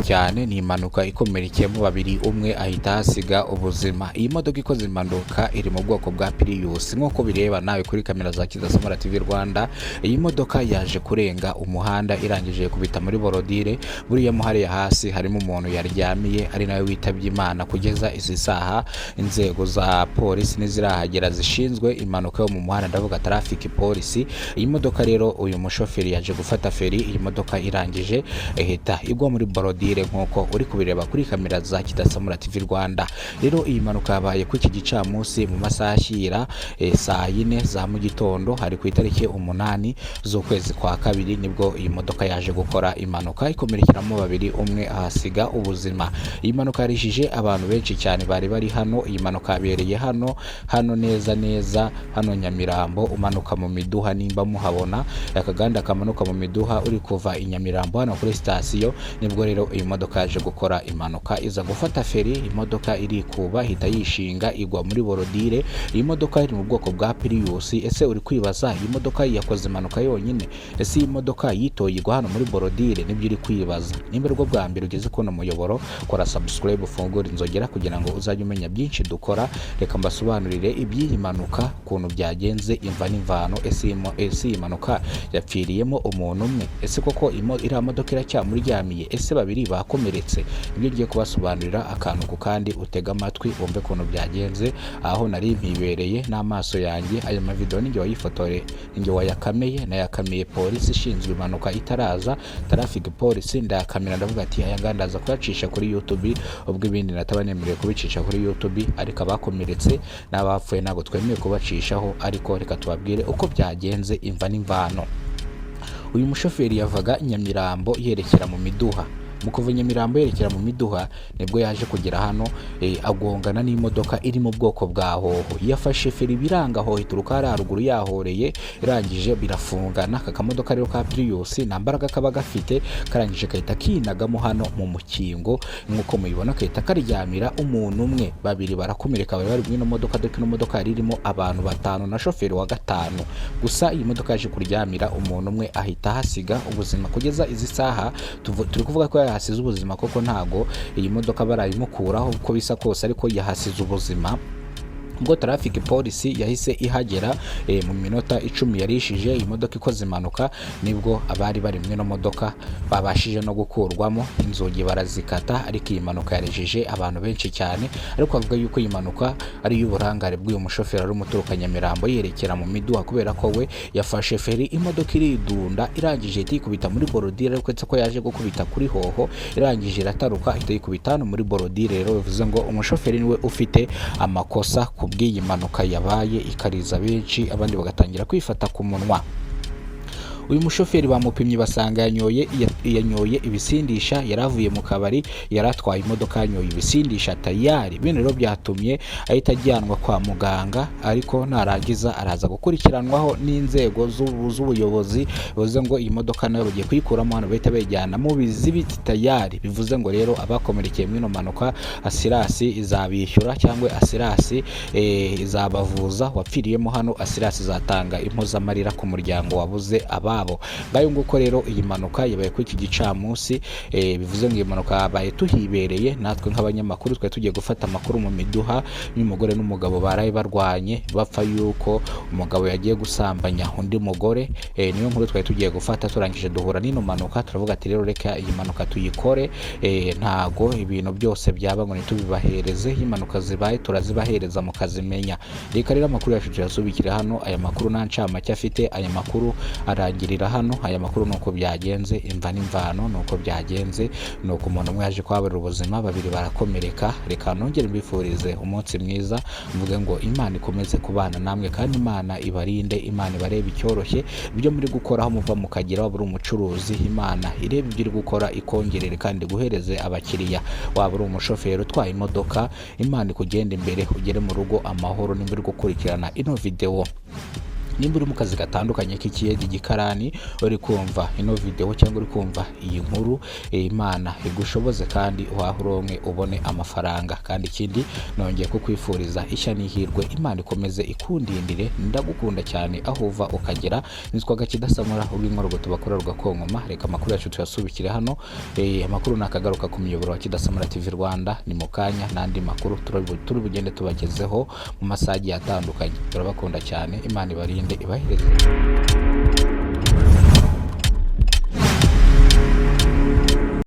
cyane. Ni impanuka ikomerekeyemo babiri, umwe ahita ahasiga ubuzima. Iyi modoka ikoze impanuka iri mu bwoko bwa Prius, nk'uko bireba nawe kuri kamera za Kidasamura TV Rwanda. Iyi modoka yaje kurenga umuhanda, irangije kubita muri borodire. Buriya mo hariya hasi harimo umuntu yaryamiye, ari nawe witabye Imana. Kugeza izi saha inzego za polisi ntizirahagera zishinzwe impanuka yo mu muhanda, ndavuga traffic polisi. Iyi modoka rero, uyu mushoferi yaje gufata feri, iyi modoka irangije ihita igwa muri borodire, nk'uko uri kubireba kuri kamera za Kidasamura TV Rwanda. Rero iyi mpanuka yabaye kuri iki gicamunsi mu masaha ashyira saa 4 za mu gitondo, hari ku itariki 8 z'ukwezi kwa kabiri, nibwo iyi modoka yaje gukora impanuka ikomerekeramo babiri, umwe ahasiga ubuzima. Iyi mpanuka yarijije abantu benshi cyane bari bari hano. Iyi mpanuka yabereye hano neza neza hano Nyamirambo, umanuka mu Miduha, nimba muhabona akaganda kamanuka mu Miduha uri kuva i Nyamirambo hano kuri sitasiyo. Nibwo rero iyi modoka yaje gukora impanuka, iza gufata feri, imodoka irikuba, ihita yishinga igwa muri borodire. Iyi modoka iri mu bwoko bwa Prius. Ese uri kwibaza, iyi modoka yakoze impanuka yonyine? Ese iyi modoka yitoye igwa hano muri borodire? Nibyo uri kwibaza. Nimba aribwo bwa mbere ugeze kuno muyoboro, kora subscribe, ufungure inzogera kugira ngo uzajye umenya byinshi dukora. Reka mbasobanurire iby'iyi mpanuka, ukuntu byagenze, imva n'imvano. Ese iyi mpanuka yapfiriyemo umuntu umwe? Ese koko iriya modoka iracyamuryamiye? Ese babiri bakomeretse? Nibyo ngiye kubasobanurira akantu ku kandi. Utega amatwi wumve ukuntu byagenze aho nari mpibereye n'amaso yanjye. Aya mavideo ninjye wayifotore, ninjye wayakameye. Nayakamiye polisi ishinzwe impanuka itaraza, traffic police, ndayakamira, ndavuga ati aya ngaya ndaza kuyacisha kuri YouTube, ubwo ibindi nataba nemerewe kubicisha kuri YouTube, ariko abakomeretse n'abapfuye ntabwo twemewe kubacishaho. Ariko reka tubabwire uko byagenze, imva n'imvano. Uyu mushoferi yavaga Nyamirambo yerekera mu Miduha. Mu kuva Nyamirambo yerekera mu Miduha, nibwo yaje kugera hano, agongana n'imodoka iri mu bwoko bwa Hoho. Yafashe feri biranga, Hoho ituruka hariya haruguru yahoreye, irangije birafungana. Aka kamodoka rero ka Prius nta mbaraga kaba gafite, karangije kahita kinagamo hano mu mukingo, nk'uko mubibona, kahita karyamira umuntu umwe, babiri barakomereka bari bari muri ino modoka, dore ko ino modoka yari irimo abantu batanu na shoferi wa gatanu. Gusa iyi modoka yaje kuryamira umuntu umwe, ahita ahasiga ubuzima. Kugeza izi saha turi kuvuga ko yahasize ubuzima, koko ntago iyi modoka barayimukuraho uko bisa kose, ariko yahasize ubuzima. Ubwo traffic police yahise ihagera mu minota 10 yarishije iyi modoka ikoze impanuka, nibwo abari bari muri ino modoka babashije no gukurwamo, inzugi barazikata. Ariko iyi mpanuka yarijije abantu benshi cyane, ariko bavuga yuko iyi mpanuka ari iy'uburangare bw'uyu mushoferi ari umuturuka Nyamirambo yerekera mu Miduha, kubera ko we yafashe feri, imodoka iridunda, irangije ihita yikubita muri borodire. Ariko uretse ko yaje gukubita kuri Hoho, irangije irataruka, ihita yikubita hano muri borodire. Rero bivuze ngo umushoferi niwe ufite amakosa ku bw'iyi mpanuka yabaye ikariza benshi, abandi bagatangira kwifata ku munwa. Uyu mushoferi bamupimye basanga yanyoye ibisindisha, yari avuye mu kabari, yari atwaye imodoka yanyoye ibisindisha tayari. Bino rero byatumye ahita ajyanwa kwa muganga, ariko narangiza araza gukurikiranwaho n'inzego z'ubuyobozi. Bivuze ngo iyi modoka nayo bagiye kuyikuramo hano, bahita bayijyana mu bizibiti tayari. Bivuze ngo rero abakomerekeye muri ino mpanuka, assurance izabishyura cyangwa assurance izabavuza. Wapfiriyemo hano, assurance izatanga impozamarira ku muryango wabuze ababo. Ngayo nguko rero, iyi mpanuka yabaye kuri iki gicamunsi. Bivuze ngo iyi mpanuka yabaye tuhibereye natwe nk'abanyamakuru. Twari tugiye gufata amakuru mu Miduha y'umugore n'umugabo baraye barwanye, bapfa yuko umugabo yagiye gusambanya undi mugore. Niyo nkuru twari tugiye gufata, turangije duhura n'ino mpanuka, turavuga ati rero reka iyi mpanuka tuyikore. Ntago ibintu byose byaba ngo ntitubibahereze. Iyo impanuka zibaye turazibahereza mukazimenya. Reka rero amakuru yacu tuyasubikire hano. Aya makuru nta ncamake afite, aya makuru arangirira hano. Aya makuru ni uko byagenze, imva n'imvano ni uko byagenze, ni uko umuntu umwe yaje kuhaburira ubuzima, babiri barakomereka. Reka nongere mbifurize umunsi mwiza, mvuge ngo Imana ikomeze kubana namwe kandi Imana ibarinde, Imana ibarebe icyoroshye ibyo muri gukora aho muva mukagira. Waba uri umucuruzi, Imana irebe ibyo uri gukora ikongerere kandi iguhereze abakiriya. Waba uri umushoferi utwaye imodoka, Imana ikugenda imbere ugere mu rugo amahoro. Nimba uri gukurikirana ino videwo Nimba uri mu kazi gatandukanye k'ikiyede, igikarani, uri kumva ino video cyangwa uri kumva iyi nkuru, Imana igushoboze kandi uhahe uronke ubone amafaranga. Kandi ikindi, nongeye kukwifuriza ishya n'ihirwe, Imana ikomeze ikundindire. Ndagukunda cyane aho uva ukagera. Nitwaga Kidasamura urw'inkorogoto bakora rugakonkoma. Reka amakuru yacu tuyasubikire hano. Amakuru nakagaruka ku muyoboro wa Kidasamura TV Rwanda. Ni mu kanya n'andi makuru turi bugende tubagezeho mu masaha agiye atandukanye. Turabakunda cyane, Imana ibarinde, ibahereze.